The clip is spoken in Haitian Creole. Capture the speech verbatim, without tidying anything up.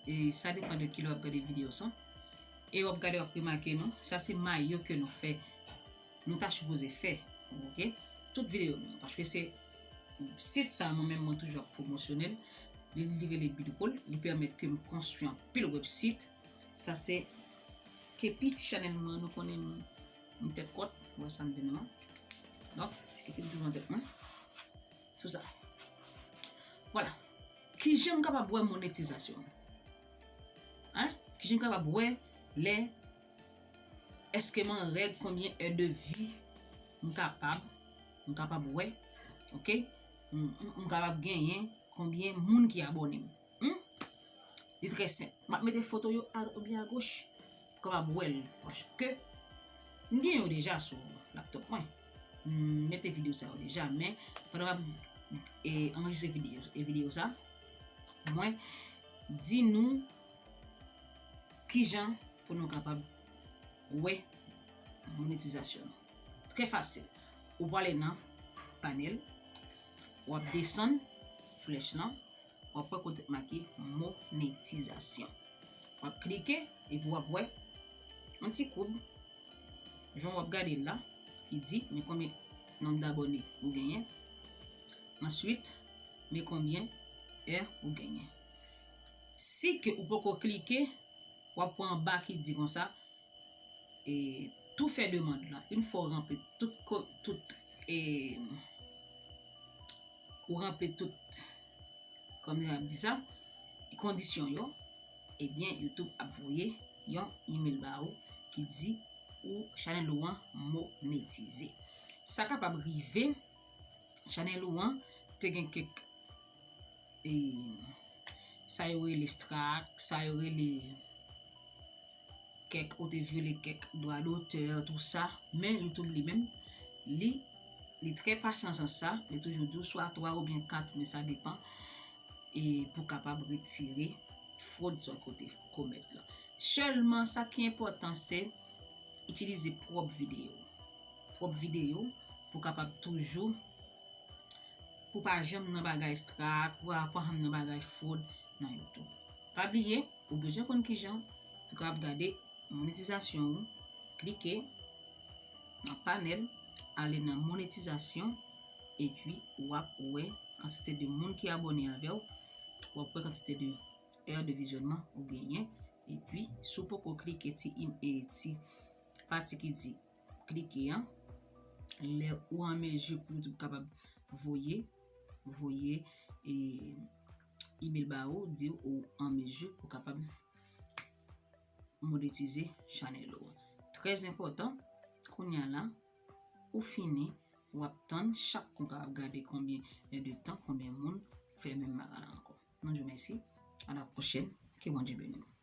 E sa depan de kilè w ap gade videyo sa. E w ap gade, w ap remake, non, sa se mayo ke nou fè, nou ta sipoze fè, oke? Tout videyo nou, paske se sit sa, mwen menm, mwen toujou ap pwomosyone l. Li, li rele Bidroul, li pèmèt ke m konstwi anpil website. Sa se kepi chanèl mwen, nou konnen m, m tèt kòt, ou wè sa m di nou an. Donk, ti kepi m toujou nan tèt mwen. Sou sa. Vwala. Kijan m kapab wè monetizasyon? Hein? Kijan m kapab wè lè, èske m an règ, konbyen è de vi m kapab, m kapab wè, oke? M, m, m kapab genyen konbyen moun ki abòne m. Hmm? Li trè senp. M ap mete foto yo a dwat oubyen a goch pou kapab wè l. Paske m gen yo deja sou laptop mwen. M mete videyo sa yo deja, men pandan m ap, e, anrejistre videyo, e, videyo sa, mwen di nou kijan pou nou kapab wè monetizasyon nou. Trè fasil. Ou prale nan panèl, w ap desann flèch lan, w ap wè kote k make monetizasyon. W ap klike, epi w ap wè yon ti koub, jan w ap gade l la, ki di, men konbyen nonb dabòne ou genyen. Answit, men konbyen è ou genyen. Si ke ou poko klike, w ap wè anba ki di konsa, e, tou fè demann lan. Yon fwa w ranpli tout ko-, tout, e, ou ranpli tout, kòman yo ap di sa, kondisyon yo, ebyen, YouTube ap voye yon email ba ou ki di ou chanèl ou an monetize. Sa kapab rive, chanèl ou an te gen kèk, e, sa yo rele strike, sa yo rele kèk, ou te vyole kèk dwa dotè, tou sa. Men YouTube li menm, li, li trè pasyan nan sa, li toujou di w swa twa oubyen kat, men sa depan, e pou kapab retire fwod sa w te komèt la. Sèlman, sa ki enpòtan, se itilize pwòp videyo. Pwòp videyo pou kapab toujou, pou pa janm nan bagay strike, pou pa janm nan bagay fwod nan YouTube. Pa bliye, ou bezwen konn kijan pou kapab gade monetizasyon ou. Klike nan panèl, ale nan monetizasyon, epi w ap wè kantite de moun ki abòne avè w, w ap wè kantite de è de vizyònman ou genyen, epi si w poko klike ti im-, e ti pati ki di klike an, lè ou an mezi pou YouTube kapab voye, voye, e, email ba ou, di w ou an mezi pou kapab monetize chanèl ou. Trè enpòtan, kounye a la, ou fini, w ap tann, chak kou w kapab gade konbyen è de tan, konbyen moun fè menm bagay la ankò. Nou di w mèsi, a la pwochèn, ke Bondye beni w.